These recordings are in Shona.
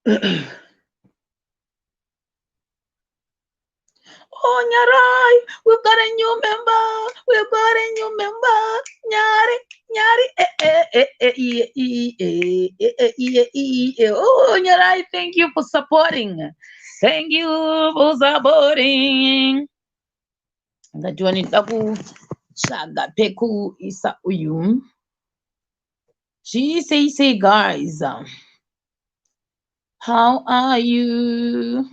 Oh, Nyarai, we've got a new member. We've got a new member. Nyari, Nyari, eh, eh, eh, eh, eh, eh, eh, eh, eh, eh, eh, eh. Oh, Nyarai, thank you for supporting. Thank you for supporting. Ngatione ndoda kutsvaga pekuisa uyu. Zviisei sei guys. How are you?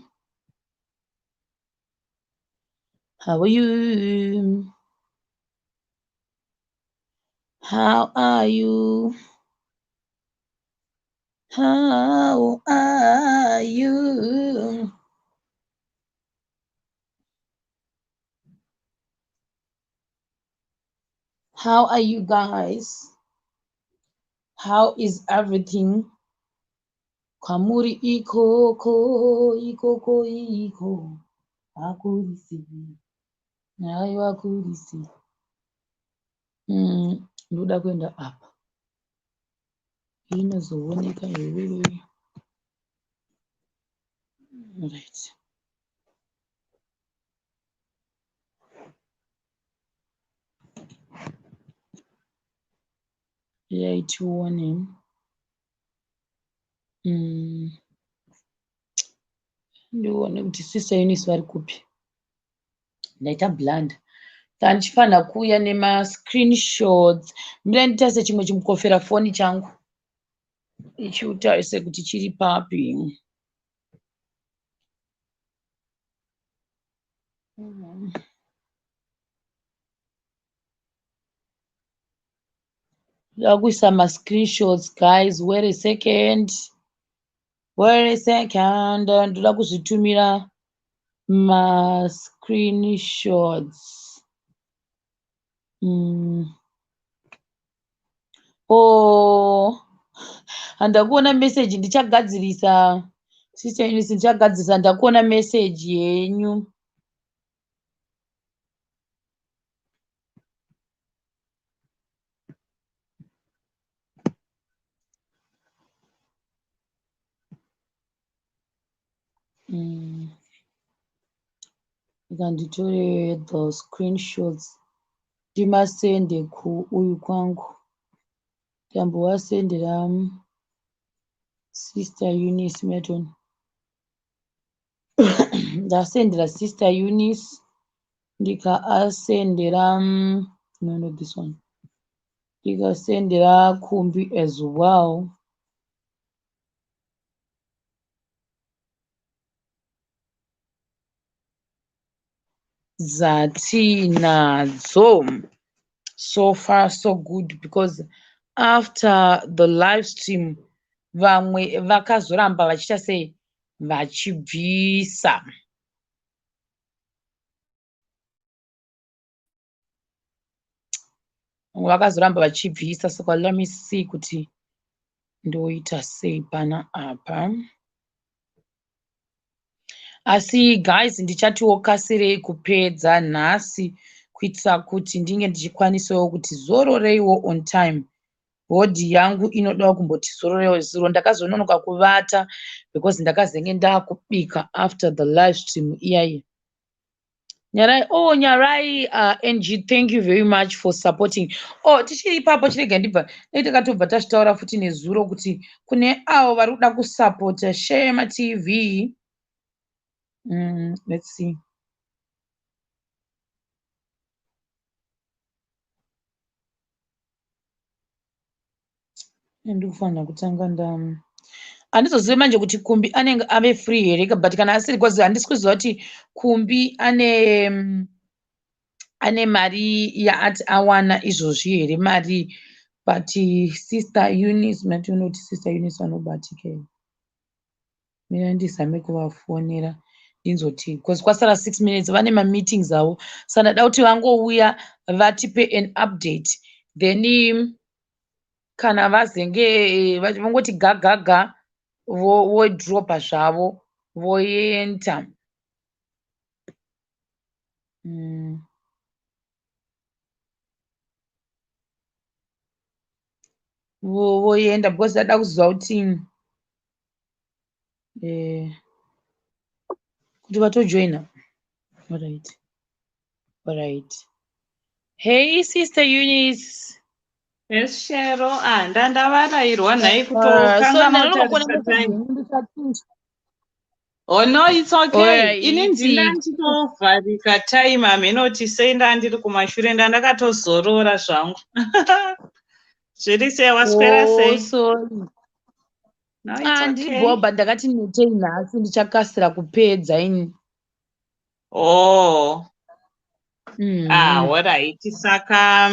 How are you? How are you? How are you? How are you guys? How is everything? Kwamuri ikoko, ikoko, iko. Hakurisi. Haiwa kurisi. Ndoda kuenda apa. Inozooneka here? Right. Uyai tione. Ndione kuti Sister Eunice vari kupi. Ndaita blunder. Tandichifanira kuuya nemascreenshots. Mira nditarise chimwe chimukofera foni changu. Ichiutarise kuti chiri papi. Ndoda kuisa mascreenshots guys. Wait a second. Wait a second. Ndoda kuzvitumira mascreenshots. Oh, handakuona message, ndichagadzirisa. Sister Eunice, ndichagadzirisa, ndakuona message yenyu. Nditore the screenshots ndimasende kuuyu kwangu. Ndambovasendera Sister Eunice Merton. Ndasendera Sister Eunice, ndikaasendera, no, not this one. Ndikasendera Kumbi as well. Dzatinadzo. So far so good, because after the live stream vamwe vakazoramba vachiita sei, vachibvisa. Vamwe vakazoramba vachibvisa. Saka let me see kuti ndoita sei pana apa. Asi guys, ndichatiwo kasirei kupedza nhasi kuitira kuti ndinge ndichikwanisawo kuti zororeiwo on time. Body yangu inodawo kumboti zororeiwo. Zuro ndakazononoka kuvata because ndakazenge ndakubika after the live stream iyaiyi. Nyarai, oh Nyarai, NG, thank you very much for supporting. Oh, tichiri ipapo, chirega ndibva dai takatobva tazvitaura futi nezuro kuti kune avo vari kuda kusapota Shema TV. Let's see. Ndikufanira kutanga nda, handizozivi manje kuti Kumbi anenge ave free here, but kana asiri kwazi handisi kuziva kuti Kumbi ane mari yaati awana izvozvi here mari. But Sister Eunice, mationa kuti Sister Eunice vanobatika here. Mira ndizame kuvafonera ndinzoti, because kwasara 6 minutes, vane mameetings avo, saka ndada kuti vangouya vatipe an update, then kana vazenge vangoti gagaga vodropa zvavo voenda. Voenda because ndada kuziva kuti Kuti vatojoina. Alright. Hey, Sister Eunice. Yes, Shero. Ah, ndandavarairwa nhai kutokanga so time. Oh no, it's okay. Ini ndina ndichitovharika time, haminoti sei ndandiri kumashure, ndandakatozorora zvangu. Zviri sei? Waswera sei? Oh, sorry. No, it's Ah, okay. Ndiri ndakati netei nhasi, ndichakasira kupedza ini. Oh. Ah, alright. Saka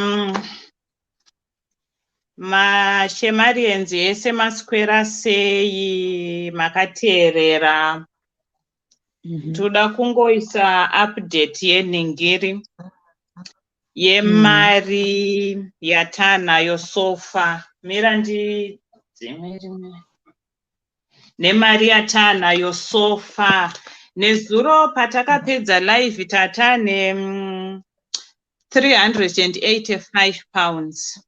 mashemarians ese, maswera sei? Makateerera? Toda kungoisa update yenhingiri yemari yatanayo so far. Mira, ndidzimwe rimwe nemari yatanayo so far. Nezuro patakapedza live tatane £385.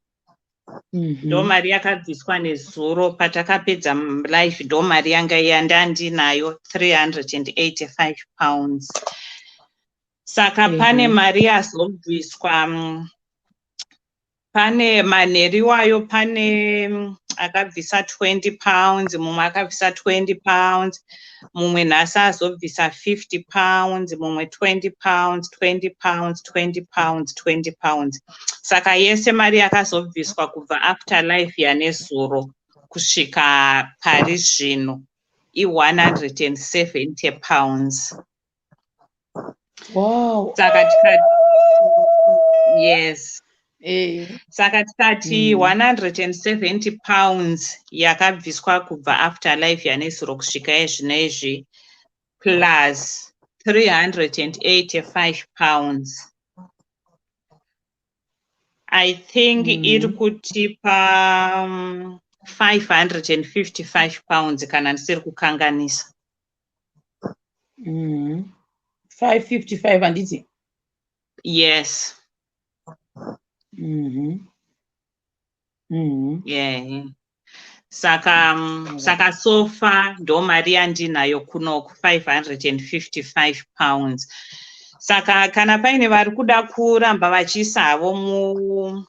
Ndo mari yakabviswa nezuro patakapedza live, ndo mari yanga yandandinayo, £385. Saka pane mari yazobviswa, pane manheri wayo, pane akabvisa £20, mumwe akabvisa £20, mumwe nhasi azobvisa £50, mumwe £20, £20, £20, £20. Saka yese mari yakazobviswa kubva after live yanezuro kusvika pari zvino i£170. Saka tikati, yes, saka tikati £170 yakabviswa kubva after live yanezuro kusvika ezvino izvi, plus £385, I think iri kutipa £555 kana ndisiri kukanganisa. 555, handiti? Yes. Yeah, saka saka so far ndo mari yandinayo kunoku, £555. Saka kana paine vari kuda kuramba vachiisa havo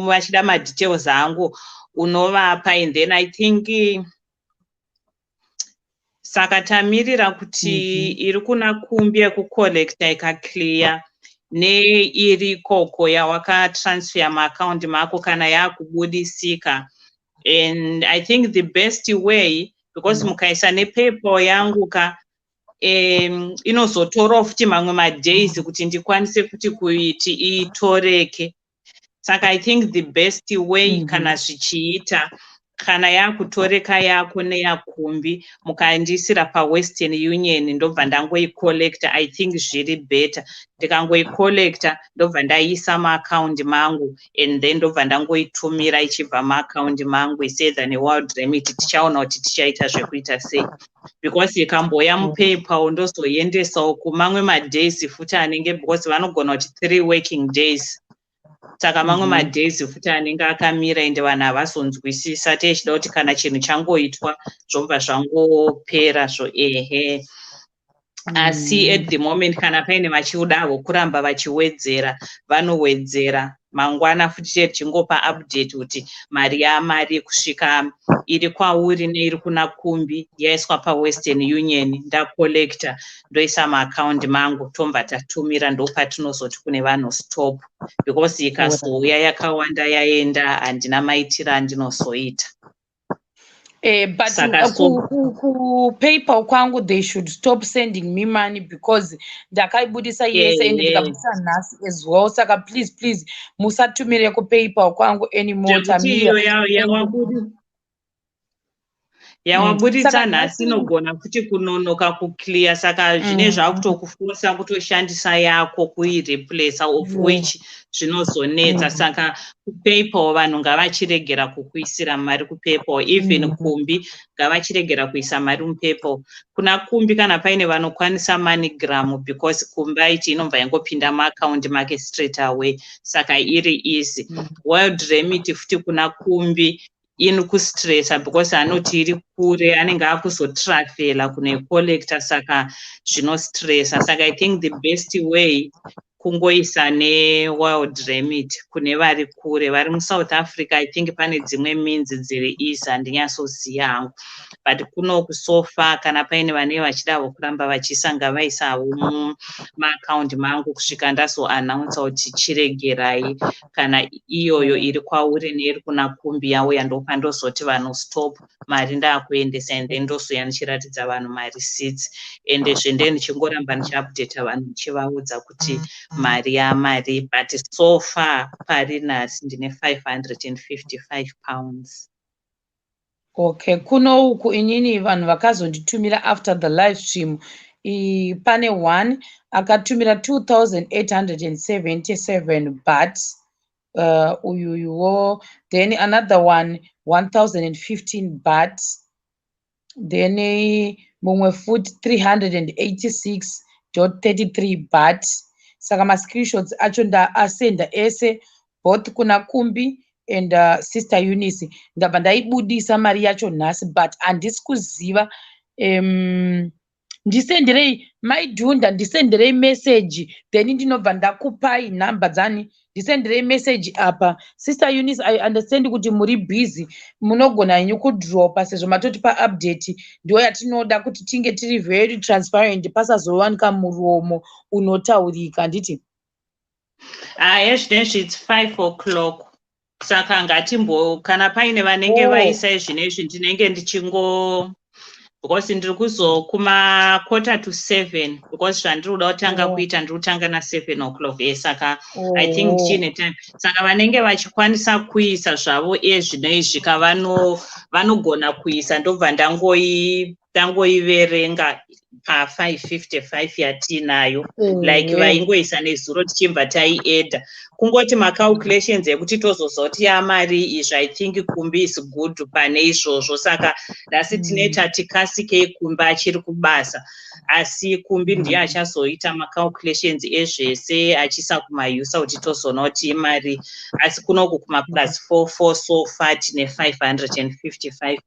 vachida madetails angu, unovapa. And then I think saka tamirira kuti iri kuna Kumbi yekucollecta ikaclear, neiri ikoko yawakatransfer maakaundi mako kana yaakubudisika. And I think the best way, because mukaisa nePayPal yangu ka, inozotorawo futi mamwe madays kuti ndikwanise kuti kuiti itoreke. Saka I think the best way, kana zvichiita, kana yakutoreka yako neyaKumbi, mukandiisira paWestern Union, ndobva ndangoicollecta. I think zviri better ndikangoicollecta, ndobva ndaiisa maakaundi mangu, and then ndobva ndangoitumira ichibva maakaundi mangu isether neWorld Remit. Tichaona kuti tichaita zvekuita sei, because ikamboya muPayPal, ndozoendesawo kumamwe madays futi anenge, because vanogona kuti 3 working days. Saka mamwe madays futi anenge akamira, ende vanhu havazonzwisisa. Tichida kuti kana chinhu changoitwa, zvobva zvangopera zvo, ehe. Asi at the moment, kana paine vachidawo kuramba vachiwedzera, vanowedzera. Mangwana futi chete tichingopa update kuti mari yamari kusvika iri kwauri neiri kuna Kumbi yaiswa paWestern Union, ndacollecta, ndoisa maakaundi mangu, tobva tatumira. Ndopatinozoti kune vanhu stop, because ikazouya yakawanda yaenda, handina maitiro andinozoita. But Saka kuPayPal kwangu, they should stop sending me money, because ndakaibudisa yese ende ndikabudisa nhasi as well. Saka please, please, musatumire kuPayPal kwangu anymore. Zvekuti Tamira. iyo yawaburitsa Saka nhasi inogona futi kunonoka kuclear, saka zvine zvakutokufosa kutoshandisa yako kuireplaca, of which zvinozonetsa. Saka kuPayPal vanhu ngavachiregera kukuisira mari kuPayPal. Even Kumbi ngavachiregera kuisa mari muPayPal. Kuna Kumbi, kana paine vanokwanisa MoneyGram, because Kumbi aiti inobva yangopinda maakaundi make straight away, saka iri easy. World Remit futi kuna Kumbi. Ini kustressa because anoti iri kure, anenge akuzotravela kunoicollecta, saka zvinostressa. Saka I think the best way kungoisa neWorld Remit kune vari kure, vari muSouth Africa. I think pane dzimwe means dziri easy, handinyatsoziva hangu, but kunoku so far, kana paine vanenge vachidavo kuramba vachiisa, ngavaisavo mumaakaundi mangu kusvika ndazoannounca kuti chiregerai. Kana iyoyo iri kwauri neiri kuna Kumbi yauya, ndopandozoti vanhu stop, mari ndaakuendesa, and then ndozoya ndichiratidza vanhu mareceipts. Ende zvende ndichingoramba ndichiupdata vanhu, ndichivaudza kuti mari yamari. But so far, pari nhasi, ndine £555. Okay, kuno uku inini vanhu vakazonditumira after the live stream, pane one akatumira 2877 baht, uyuyuwo, then another one 1015 baht, then mumwe futi 386.33 baht. Saka mascreenshots acho ndaasenda ese, both kuna Kumbi and Sister Eunice. Ndabva ndaibudisa mari yacho nhasi, but handisi kuziva. Ndisenderei, Maidhunda, ndisenderei message, then ndinobva ndakupai nhamba dzani. Ndisenderei message apa. Sister Eunice, I understand kuti muri busy, munogona henyu kudropa sezvo matoti paupdate. Ndo yatinoda kuti tinge tiri very transparent, pasazowanika muromo unotaurika, handiti? Aya, zvinezvi it's 5 o'clock, saka ngatimbo, kana paine vanenge vaisa zvinezvi, ndinenge ndichingo, because ndiri kuzokuma 6:45, because zvandiri kuda kutanga kuita, ndiri kutanga na7 o'clock. Saka I think tichine time, saka vanenge vachikwanisa kuisa zvavo ezvino izvi, vanogona kuisa, ndobva ndangoiverenga pa555 yatiinayo, like vaingoisa nezuro, tichibva taiedha kungoti macalculations ekuti tozoziva kuti yamari izvi. I think Kumbi is good pane izvozvo, saka nhasi tinoita tikasikei. Kumbi achiri kubasa, asi Kumbi ndiye achazoita macalculations ezvese achiisa kumayusa kuti tozoona kuti imari. Asi kunoku kuma +44, so far tine 555.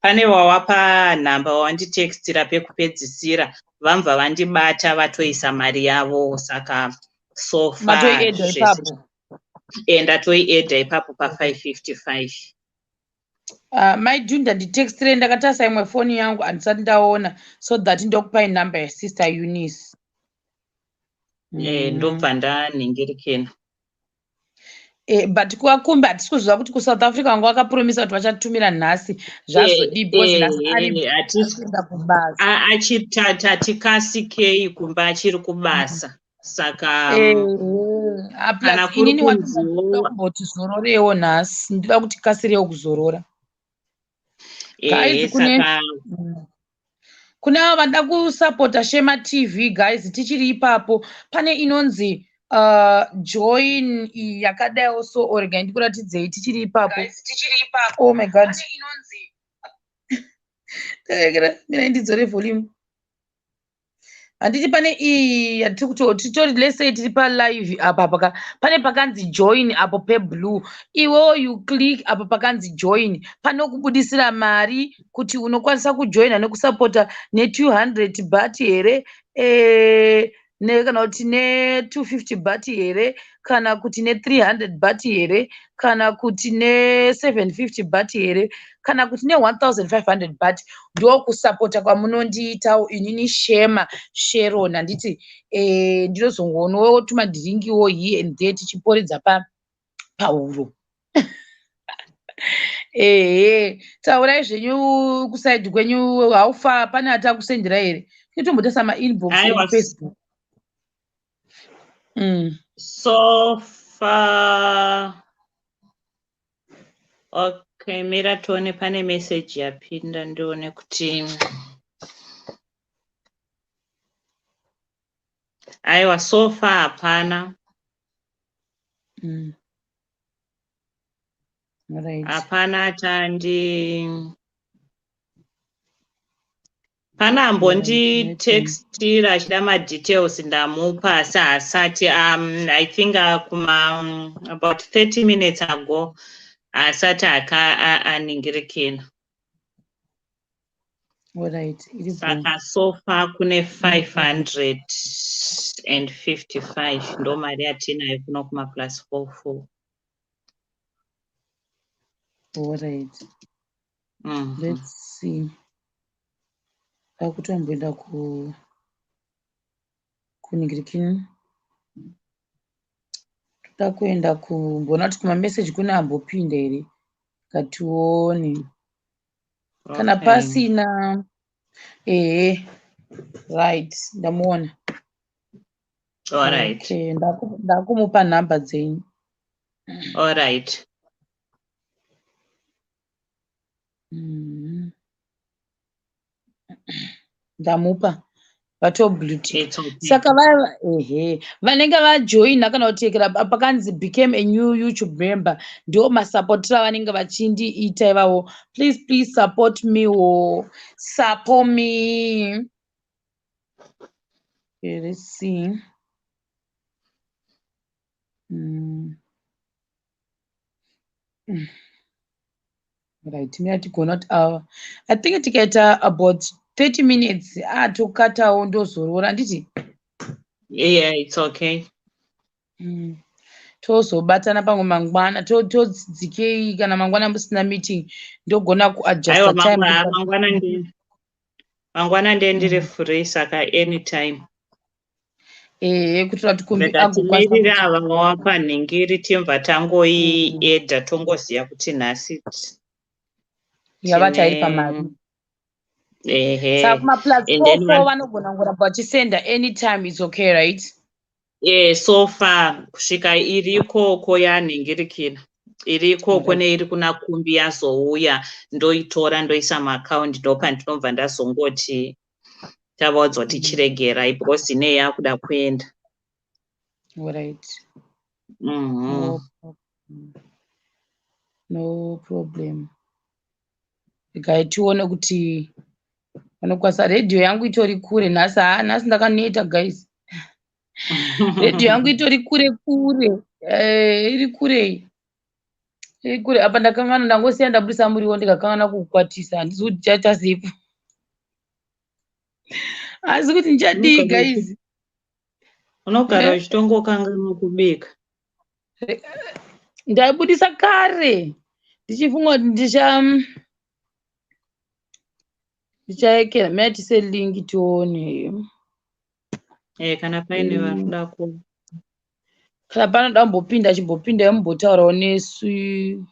Pane wawapa nhamba, wawanditextira pekupedzisira, vambva vandibata, vatoisa mari yavo, saka so far Matoiedha ipapo? Ndatoiedha ipapo pa555. Maidhunda, nditextire, ndakatarisa imwe foni yangu, handisati ndaona, so that ndokupai nhamba yasister Eunice. Ndobva ndanhingirikena. But kuvaKumbi hatisi kuziva kuti kuSouth Africa vanga vakapromisa kuti vachatumira nhasi, zvazodii, because nhasi ari kuenda kubasa. Achitati kumba, achiri kubasa, saka kana Plus inini kuri kunziwo kumboti zororewo nhasi, ndinoda kuti kasirewo kuzorora. Guys, saka kune avo vanoda kusapota Shema TV, guys, tichiri ipapo, pane inonzi join iyi yakadaiwo, so regai ndikuratidzei tichiri ipapo. Oh my God, mirai ndidzore volume. Handiti pane iyi yatiri kuti titori, let's say tiri palive apa, pane pakanzi join apo peblue. Iwewo you click apo pakanzi join, panokubudisira mari kuti unokwanisa kujoina nekusapota ne200 baht here, kana kuti ne250 baht here, kana kuti ne300 baht here, kana kuti ne750 baht here, kana kuti ne1500 baht. Ndokusapota kwamunondiitawo inini Shema Sharon, handiti? Ndinozongoonawo tumadhiringiwo here and there, tichiporedza pahuro. Ehe, taurai zvenyu kuside kwenyu. Haufa pane atakusendera here? Tinotombotesa mainbox eFacebook. So far okay, mira tione, pane message yapinda, ndione kuti aiwa, so far hapana. Hapana tandi pane ambonditextira achida madetails, ndamupa, asi haasati, I think kuma about 30 minutes ago. Asati aningirikina. Alright, iri bho. Saka so far kune 555, ndo mari yatinayo kuno kuma +44. Alright. Let's see. Ndakutomboenda ku kuningirikini. Toda kuenda kumboona kuti kumameseji kune ambopinda here. Ngatione. Kana pasina, ehe, right, ndamuona. Alright. Okay, ndakumupa nhamba dzenyu. Alright. Ndamupa vatoblutik. It's okay. Saka vaya, ehe, vanenge vajoina kana kuteekera pakanzi "became a new YouTube member", ndo masapotero avanenge vachindiita ivavo. Please, please support me wo, support me. Okay, let's see. Right, mina tigona kuti I think tikaita about 30 minutes, tokatawo, ndozorora, handiti? Yeah, it's okay. Tozobatana pamwe mangwana, todzikei kana mangwana musina meeting, ndogona kuadjusta Aiwa, time. Mangwana ndiye ndiri free, saka anytime. Ehe, kuitira kuti Kumbi Rega agokwanisa timirire kuti ava vawapa nhingiri, timbva tangoiedha, tongoziva kuti nhasi yavati airi pamari. Ehe. Saka kuma plus And then 44 vanogona kungoramba vachisenda anytime, is okay, right? Yeah, so far kusvika iri ikoko yanhingirikina iri ikoko neiri kuna Kumbi yazouya, ndoitora ndoisa muakaundi, ndopandinobva ndazongoti tavaudza kuti chiregerai because inei yakuda kuenda. Alright. No problem. No problem. Regai tione kuti vanokwanisa. Redhiyo yangu itori kure nhasi. Haa, nhasi ndakaneta, guys. Redhiyo yangu itori kure kure. Iri kure, iri kure. Apa ndakangana, ndangosiya ndabudisa muriwo, ndikakangana kukwatisa. Handisi kuti ndichaita sepo, asi kuti ndichadii, guys? Unogara Eh? uchitongokanganwa kubika. Ndaibudisa kare ndichifunga kuti ndichaekera. Mira tise link tione. Kana paine varikuda ku Kana panoda kumbopinda, chimbopinda mumbotaurawo nesu.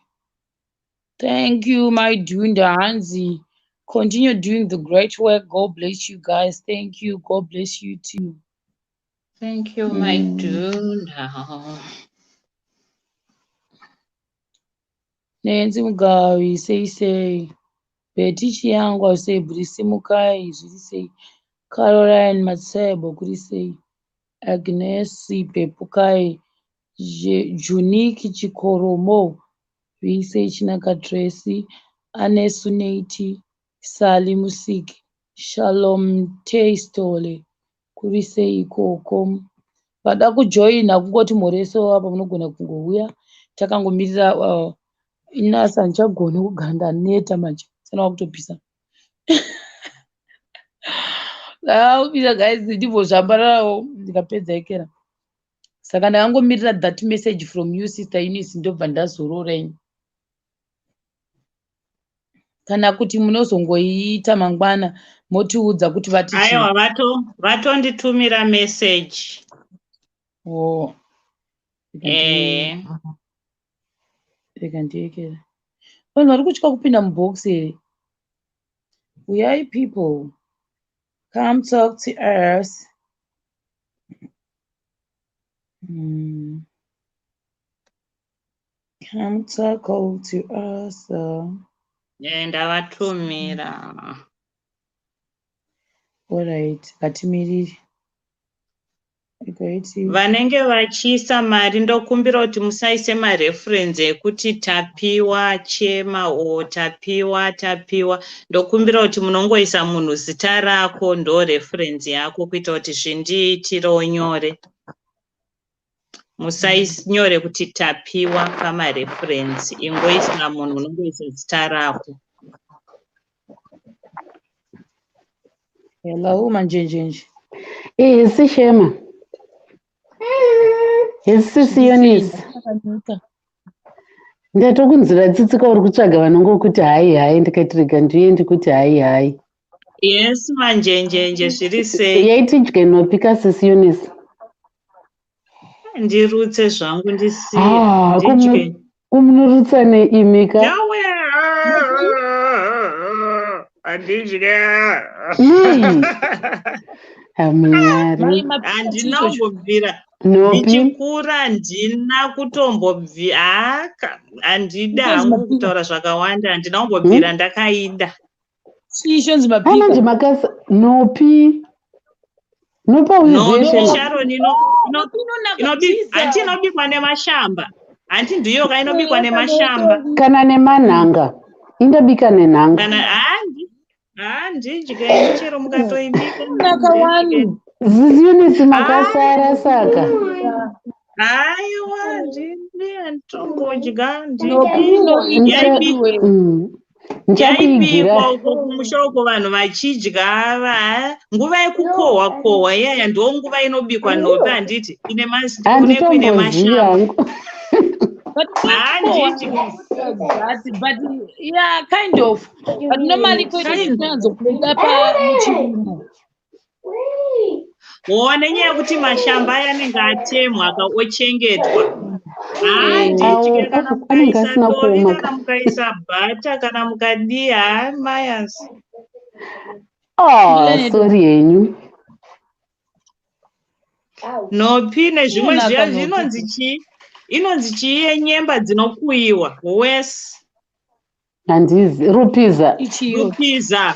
Thank you, my Dunda. Hanzi, "Continue doing the great work. God bless you guys." Thank you. God bless you too. Thank you, my Dunda. Nancy Mugawi, sei sei. Betty Chiyangwa, sei Brisimukai, zviri sei. Caroline Matsebo, kuri sei. Agnes Pepukai, Juniki Chikoromo, zviri sei. Chinaka Tracy, Anesu Nate, Sally Musiki, Shalom Tastole, kuri sei ikoko. Vada kujoina kungoti mhoreso apa, munogona kungouya, takangomirira. Inasa handichagoni kugara, ndaneta manje, sana kutopisa, ndakupisa, guys. Ndimbozvambararawo ndikapedza ikera. Saka ndakangomirira that message from you, Sister Eunice, ndobva ndazorora ini. Kana kuti munozongoiita mangwana, motiudza kuti vati chii? Aiwa, vatonditumira message. Oh. Rega ndiekere. Vanhu vari kutya kupinda mubox here? Uyai, people, come talk to us. Come talk to us. Ndavatumira. Alright, ngatimirire. Regai. Vanenge vachiisa mari, ndokumbira kuti musaise mareference ekuti Tapiwa Chema o Tapiwa Tapiwa. Ndokumbira kuti munongoisa munhu zita rako, ndo reference yako, kuita kuti zvindiitirewo nyore. Musainyore kuti Tapiwa pamareference. Ingoisa munhu, unongoisa zita rako. Hello, Manjenjenje. Isi Shema. Isi Sionisi. Ndatokunzira tsitsi kauri kutsvaga vanongokuti hayi hayi, ndikati rega ndiuye ndikuti hayi hayi. Yes, Manjenjenje, zviri sei? Yaitidye nopi kasisi Eunice? Ndirutse zvangu, ndisiye. Ah, ndidye. Kumunurutsa neimika. Yawe, handidye. Nei? Amunyari. Handina kumbobvira Nopi. Ndichikura handina kutombobvi haka, handida hangu kutaura zvakawanda, handina kumbobvira ndakaida. Chii chonzi mapika? Anonzi makasa nopi. Nopa uiziye Nhopi. Shema. Sharon, hanti inobikwa nemashamba? Hanti ndiyo ka inobikwa nemashamba? Kana nemanhanga. Indobika nenhanga. Kana handi handidye chero mukatoibika. Naka wani. Sisi Eunice, makasara saka. Aiwa, handidi, handitombodya. Nopi inoitwa. Ndichakuigira. Yaibikwa uko kumusha uko vanhu vachidya nguva yekukohwa kohwa iyaya ndo nguva inobikwa nhopi, handiti? Ine kune kuine Handitombozivi mashamba. hangu. But Handidyi. that, but yeah, kind of. But normally kwedu tinonyanzokuda pa muchirimo. Wo, nenyaya yekuti mashamba aya anenge atemwa ka, ochengetwa. Handidye. Awo, Kana anenge mukaisa asina dovi, kuoma. kana mukaisa bhata, kana mukadii, mayas. Oh, sorry henyu. Nhopi nezvimwe Inonaka zviya nhopi. Inonzi chii, inonzi chii yenyemba dzinokuyiwa wes? Handizi rupiza. Ichiyo. Rupiza.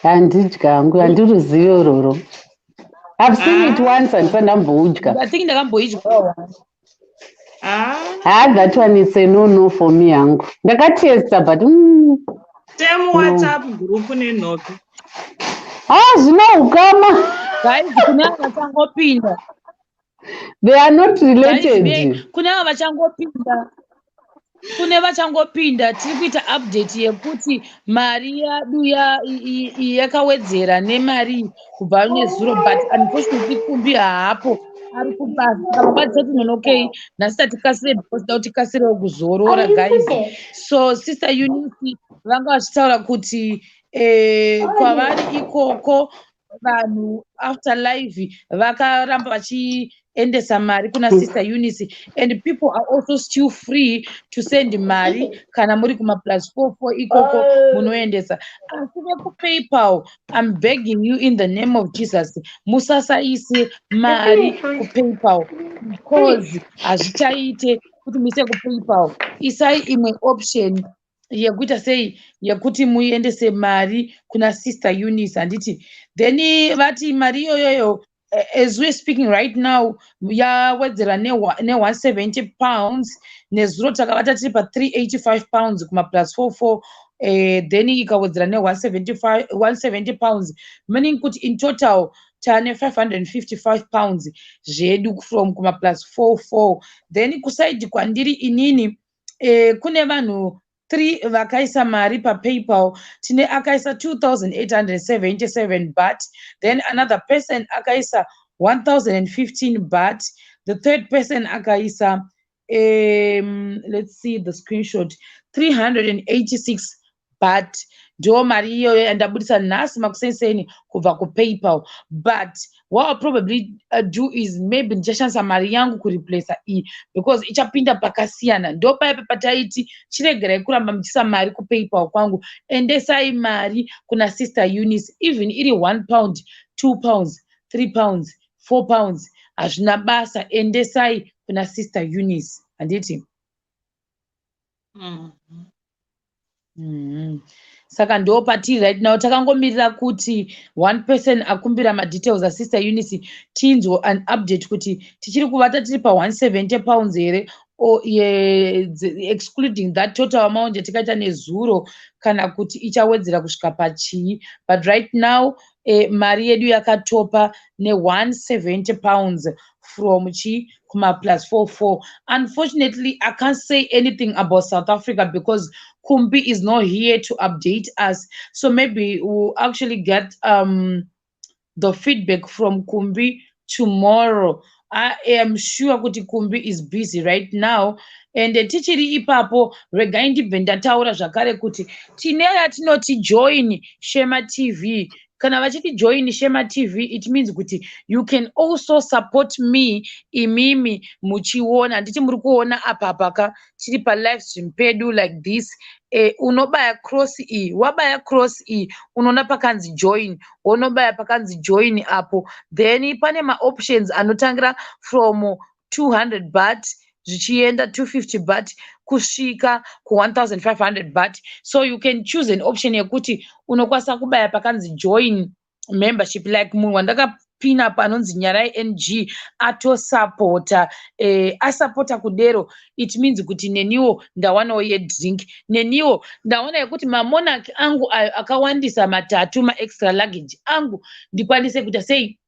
Handidyi hangu, handiruzivi uroro. I've seen it Ah. once, handisati ndamboudya. I think ndakamboidya. Ah. Ha, that one is a no no for me hangu. Ndakatesta, but Same No. WhatsApp group nenhopi. Ah, zvina ukama. Guys, kune ava vachangopinda. They are not Guys, related. kune ava vachangopinda. Kune vachangopinda, tiri kuita update yekuti mari yedu yakawedzera nemari kubva nezuro, but unfortunately Kumbi haapo, ari kubasa. Saka tisati nonokei nhasi, tatikasire because da kuti tikasirewo kuzorora, guys. So Sister Eunice vanga vachitaura kuti kwavari ikoko vanhu after live vakaramba vachiendesa mari kuna Sister Eunice, and people are also still free to send mari. Kana muri kuma +44 ikoko, munoendesa. Asi vekuPayPal, I'm begging you in the name of Jesus, musasaise mari kuPayPal because hazvichaite kuti muise kuPayPal. Isai imwe option yekuita sei, yekuti muendese mari kuna Sister Eunice, handiti? Then vati mari iyoyoyo, as we're speaking right now, yawedzera ne£170. Nezuro takavata tiri pa£385 kuma +44, then ikawedzera ne175, £170, meaning kuti in total tane £555 zvedu from kuma +44. Then kuside kwandiri inini, kune vanhu 3 vakaisa mari paPayPal. Tine akaisa 2877 baht, then another person akaisa 1015 baht, the third person akaisa, let's see the screenshot, 386 baht. Ndo mari iyoyo yandabudisa nhasi makuseni kubva kuPayPal. But what I'll probably do is maybe ndichashandisa mari yangu kureplaca iyi because ichapinda pakasiyana. Ndo paipa pataiti chiregerai kuramba muchiisa mari kuPayPal kwangu, endesai mari kuna Sister Eunice. Even iri £1, £2, £3, £4, hazvina basa, endesai kuna Sister Eunice, handiti? Saka ndo patiri right now, takangomirira kuti one person akumbira madetails aSister Eunice, tinzwe an update kuti tichiri kuvata tiri pa£170 here. Or excluding that total amount yatikaita nezuro, kana kuti ichawedzera kusvika pachii. But right now mari yedu yakatopa ne£170 from chi kuma +44. Unfortunately, I can't say anything about South Africa because Kumbi is not here to update us. So maybe we'll actually get the feedback from Kumbi tomorrow. I am sure kuti Kumbi is busy right now. And tichiri ipapo, regai ndibve ndataura zvakare kuti tine yatinoti Join Shema TV. Kana vachiti Join Shema TV, it means kuti you can also support me imimi muchiona. Handiti muri kuona apa paka tiri palive stream pedu like this? Unobaya cross e, wabaya cross e, unoona pakanzi join. Wonobaya pakanzi join apo, then pane maoptions anotangira from 200 baht zvichienda, 250 baht kusvika ku1500 baht. So you can choose an option yekuti unokwanisa kubaya pakanzi join membership, like munhu wandakapina panonzi Nyarai Ng atosapota. Asapota kudero, it means kuti neniwo ndawanawo yedrink, neniwo ndaona yekuti mamonarch angu ayo akawandisa matatu, maextra luggage angu, ndikwanise kuita sei,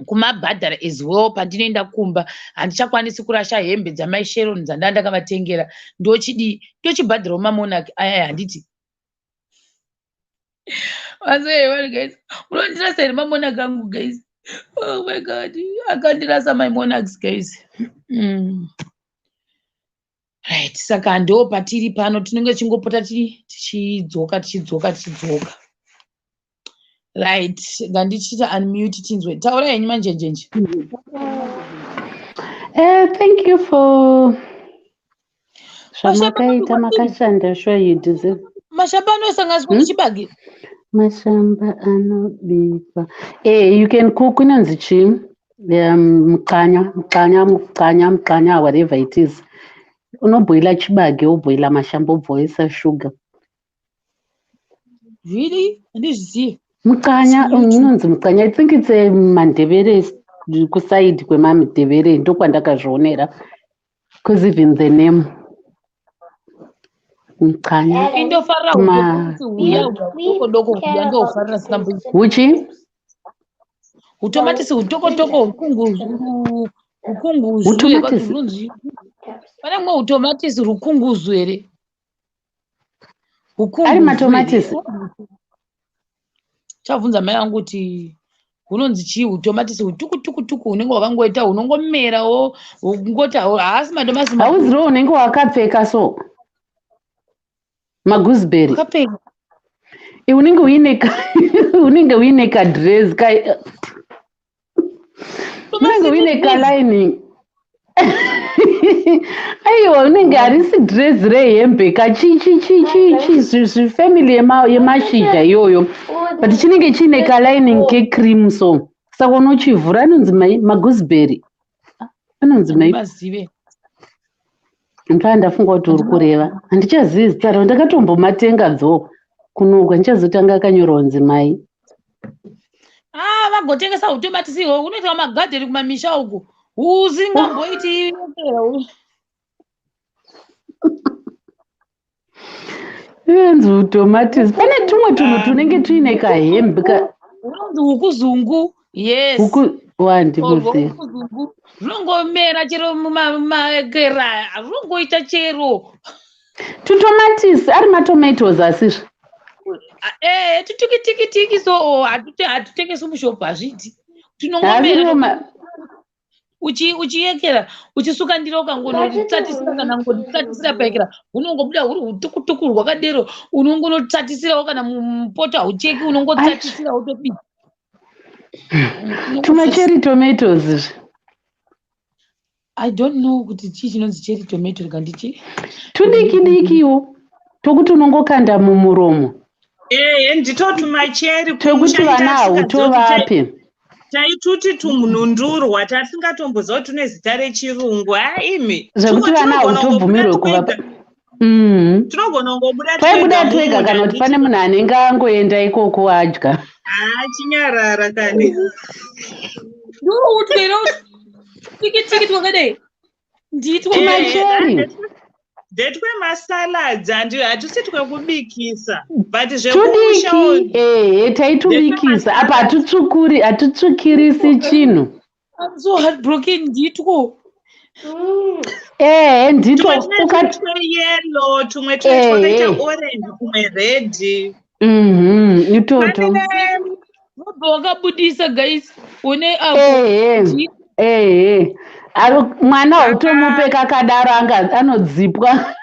kumabhadhara as well. Pandinoenda kumba handichakwanisi kurasha hembe dzamai Sharon dzandaa ndakavatengera. Ndochidii? Ndochibhadharawo mamonarch ayaya, handiti? Guys, munondirasa here mamonarch angu, guys? Oh my God, akandirasa my monarchs, guys. Right, saka ndo patiri pano. Tinenge tichingopota tichidzoka, tichidzoka, tichidzoka. Right, ngandichiita unmute tinzwe. Taura henyu, Manjenjenje. Thank you for zvamakaita, makashanda. Sure, you deserve. Mashamba anosanganiswa nechibage? Mashamba anobikwa. You can cook. Inonzi chii? Mukanya, mukanya, mukanya, mukanya, whatever it is. Unobhoila chibage, wobhoila mashamba, wobhoisa sugar. Really? Handizvizivi. Mukanya unonzi mukanya. I think it's a Mandebele, kuside kwemaMndebele ndokwandakazvionera, because even the name mukanya. Indofarira huya doko doko, huya ndofarira singambo. Huchi? Hutomatisi hutokotoko, hukunguzu, hukunguzu. Hutomatisi? Pane mumwe hutomatisi rukunguzu here? Ari matomatisi. Chabvunza mai vangu kuti hunonzi chii hutomatisi hutukutukutuku hunenge hwakangoita hunongomerawo, ngoti haasi madomasi. Hauzivo unenge wakapfeka so magooseberry. Wakapfeka. Unenge uine kadress, unenge uine kalining. Aiwa, unenge harisi dress rehembe, kachichichichichi, zvifamily yemashizha iyoyo, but chinenge chiine kalining kecream so. Saka unochivhura, anonzi mai magooseberry, anonzi mai. Mazive. Ndoa ndafunga kuti uri kureva, handichazivi zita ravo. Ndakatombomatenga dzo kunoku, handichazotanga akanyorwa kunzi mai. Ah, vagotengesa hutomatisi ihwo hunoitwa magadheni kumamisha uku, husingamboiti. Inonzi utomatisi. Pane tumwe tunhu tunenge tuine kahembe. Hunonzi hukuzungu, yes. Huku wandimuziva. Hukuzungu zvinongomera chero mumakera, zvinongoita chero. Tutomatisi ari matomatoes asizvo? Tutikitiki so, hatutengesi mushopu, hazviiti. Tunongomera uchiyekera, uchisuka ndiro, ukangonotsatisira, kana ngonotsatisira paekera, hunongobuda huri hutukutuku rwakadero. Unongonotsatisirawo kana mupoto, haucheki, unongotsatisira wotobika. Tumacherry tomatoes izvi. I don't know kuti chii chinonzi cherry tomato, rega ndichi. Tudiki dikiwo tokuti unongokanda mumuromo. Ehe, ndito tumacherry. Twekuti vana hautovape. Taituti tunhundurwa, tasingatomboziva kuti tune zita rechirungu. Haimi. Zvekuti vana hautobvumirwe kuvapa. Tinogona kungobuda. Twaibuda twega, kana kuti pane munhu anenge angoenda ikoko adya. Haa, chinyarara kani. Ndoutwero tikitiki twakadai. Nditwe Tumacheri. Ndetwemasalads, hatisi twekubikisa, but zvekumusha. Tudiki, ehe, taitubikisa. Apa hatitsvukuri, hatitsvukirisi chinhu. I'm so heartbroken, nditwo. Ehe, nditwo. Tumwe tunenge tweyellow, tumwe tunenge twakaita orange, tumwe red. Itoto. Wabva wakabudisa, guys, une apo. Ehe, ehe. Mwana hautomupe kakadaro, anga anodzipwa.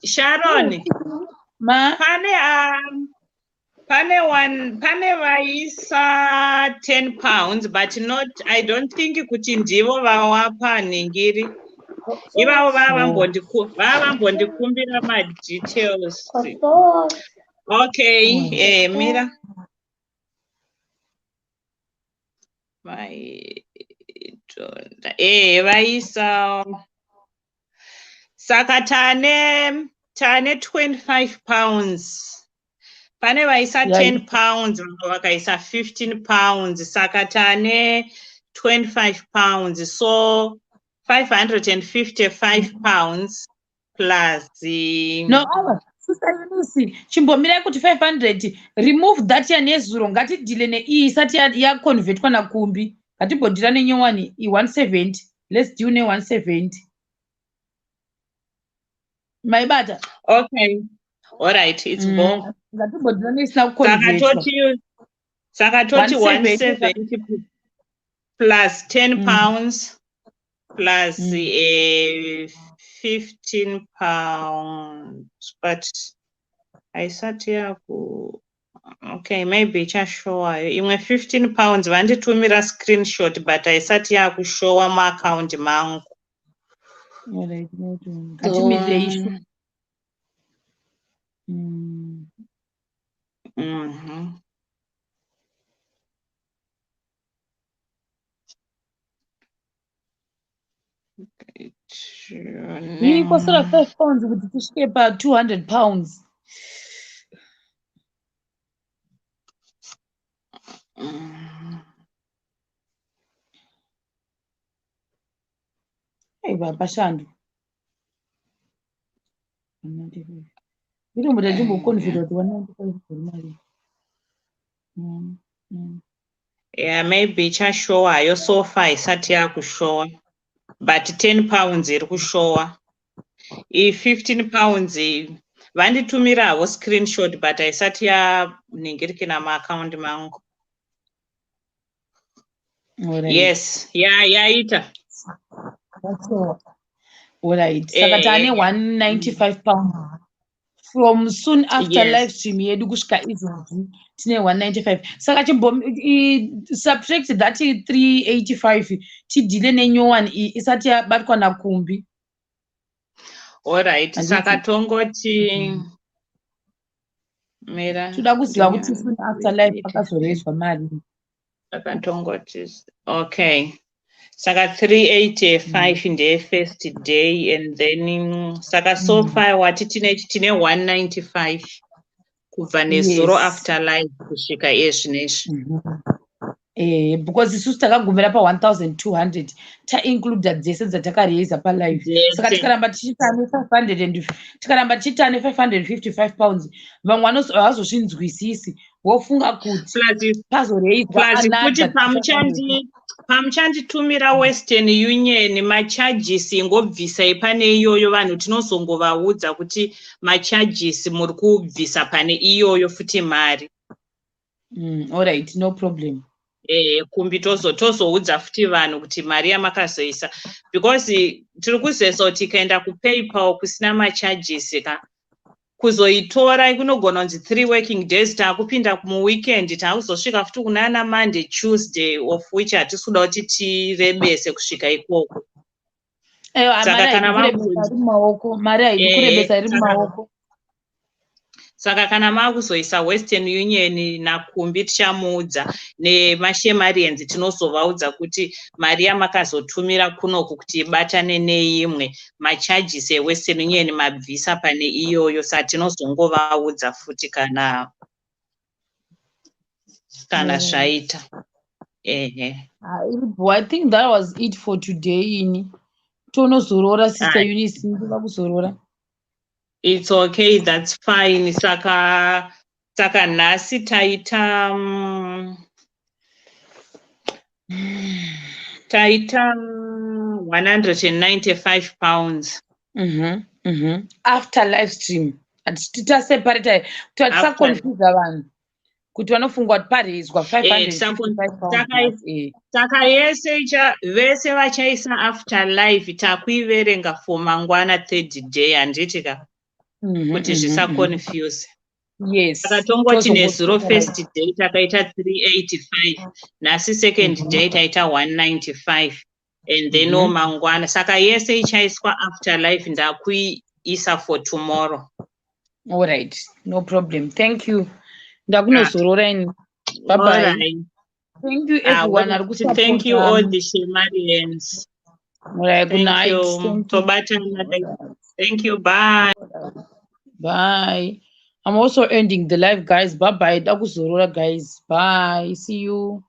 Sharon. Ma. Pane one, pane vaisa £10, but not, I don't think kuti ndivo vawapa nhingiri ivavo. Vava vambondikumbira madetails. Okay, mira, vaitonda, vaisa. Saka tane £25. Pane vaisa £10, vamwe vakaisa £15, saka tane £25, so £555 plus No, ava Sister Eunice, chimbomirai kuti 500, remove that yanezuro. Ngatidhile neiyi isati yaconvertwa naKumbi. Ngatimbodhila nenyowani i170. Let's deal ne170, maibata? Okay, alright, it's more. Ngatimbodhila neisina Saka kuconvertwa. Toti 170. 170 plus 10 pounds plus £15, but haisati yaku, okay, maybe ichashowayo imwe £15. Vanditumira screenshot, but haisati yakushowa muakaundi mangu. Alright, ngatimirire ishu. Ii, kwasara £5 kuti tisvike pa£200. Aiwa, pashando inombota ndimboconverta kuti 195 gore mari. Yeah, maybe ichashowa hayo. So far isati yakushowa, but £10 iri kushowa. I£15 vanditumira havo screenshot, but haisati yanhingirikina muakaundi mangu. Alright. Yes, ya yaita. Alright, saka taane £195 from soon after live stream yedu kusvika izvozvi, tine 195. Saka chimbo subtract that 385, tidhile nenyowani iyi isati yabatwa naKumbi. Alright. Handiti? Saka tongoti, mira. Toda kuziva kuti soon after live pakazorezwa mari. Saka tongoti, okay, saka 385 ndeye first day, and then saka so far wati tine 195 kubva nezuro after live kusvika iye zvinezvi. Because isusu takagumira pa1200, taincluda dzese dzatakareza palive. Saka Dzese. tikaramba tichiita ane 500 and tikaramba tichiita ane £555, vamwe havazozvinzwisisi, vofunga kuti Plus pazoreizwa plus futi another 500. Pamuchanditumira Western Union, macharges ingobvisai pane iyoyo. Vanhu tinozongovaudza kuti macharges muri kubvisa pane iyoyo futi mari. Alright, no problem. Kumbi tozoudza futi vanhu kuti mari yamakazoisa, because tiri kuzesa kuti ikaenda kuPayPal kusina macharges ka, kuzoitora kunogona kunzi 3 working days. Taakupinda muweekend, taakuzosvika futi kunana Monday, Tuesday, of which hatisi kuda kuti tirebese kusvika ikoko. Aiwa, Saka mari kana haidi kurebesa iri mumaoko, mari haidi kurebesa iri mumaoko. Saka kana maakuzoisa Western Union naKumbi, tichamuudza, nemashemarians tinozovaudza kuti mari yamakazotumira kunoku kuti ibatane neimwe, macharges eWestern Union mabvisa pane iyoyo. Saka tinozongovaudza futi kana zvaita, ehe. Ah, I think that was it for today ini. Tonozorora, Sister Eunice, ndinoda kuzorora. It's okay, that's fine. Saka nhasi taita £195. After live stream, titaseparata kuti tisaconfusa vanhu, kuti vanofunga kuti parezwa £555. Saka yese vese vachaisa after live, takuiverenga for mangwana, third day, handiti ka? Kuti zvisaconfuse. Yes. Saka tongoti nezuro first day takaita 385, nhasi second day taita 195, and then mangwana. Saka yese ichaiswa after live ndakuiisa for tomorrow. All right, no problem. Thank you. Ndakunozorora ini. Bye bye. Alright. Thank you, everyone ari Thank you, all kusapota. the Shemarians. All right, good Thank night. you. Thank you. Tobatana. Thank you. Bye. Bye. I'm also ending the live, guys. Bye bye. Ndakuzorora, guys. Bye. See you.